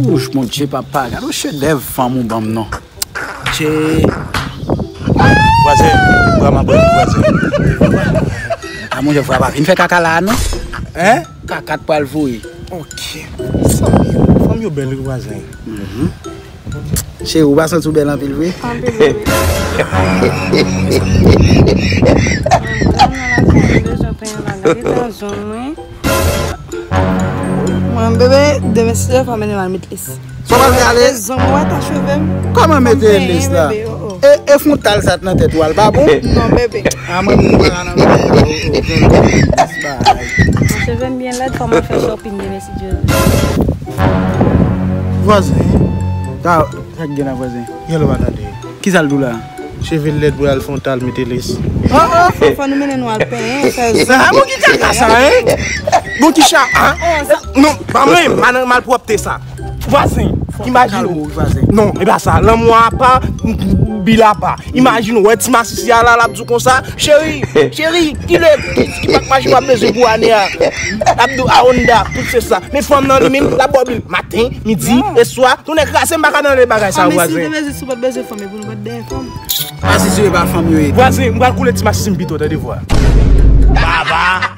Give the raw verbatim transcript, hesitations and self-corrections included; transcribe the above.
Wouch, Bondye papa, gade yon chedèv fanm ou ban m non. Che. Vwazen, vrèman bon, vwazen. A, monchè, vwa pa vin fè kaka la a non. Hein? Kaka t pral voye. Ok. Fanm yo, fanm yo bèl wi vwazen. Cheri, ou pa santi w bèl anpil vre? Anpil, wi. Mwen, bebe, demen si Dye vle, fò mennen m al met lès. Sa w pral fè ale? Zong, ou wè ta cheve m? Kòman mete lès la? Bebe, oh, oh. E, e fwontal sa t nan tèt ou a, l pa bon? Non, bebe. A, mwen, mwen pa ka nan bagay la, oh, oh, fè l lès bagay. Cheve m byen lèd, fò m al fè shopping demen si Dye vle. Vwazen, sa, sa k gen la, vwazen? Gen lè w pa tande. Kisa l di w la? Cheve l lèd, pou al fwontal, mete lès. Oh, oh, fò, fò nou mennen nou al penyen, fè zong. Sa, bon, ki kaka sa, hein? Bon, ki cha, hein? Non, pa mwen, mal, malpwòpte sa. Vwazen, imajine w. Non, e pa sa. Lanmou apa, bil apa. Imajine w, wè ti masisi a la, l ap di w konsa, cheri, cheri, ki lè, ki, ki pak machin w ap bezwen pou ane a? L ap di w a Honda, tout se sa. Men fanm nan li menm, l ap ba w bil maten, midi, e swa. Tounen kraze, m pa ka nan de bagay sa, vwazen. Mezye, si w pa t bezwen fanm, e pou nou pa t dèyè fanm. Masisi yo e pa fanm yo ye. Vwazen, m pral koule ti masisi m pito, tande vwa. Baba.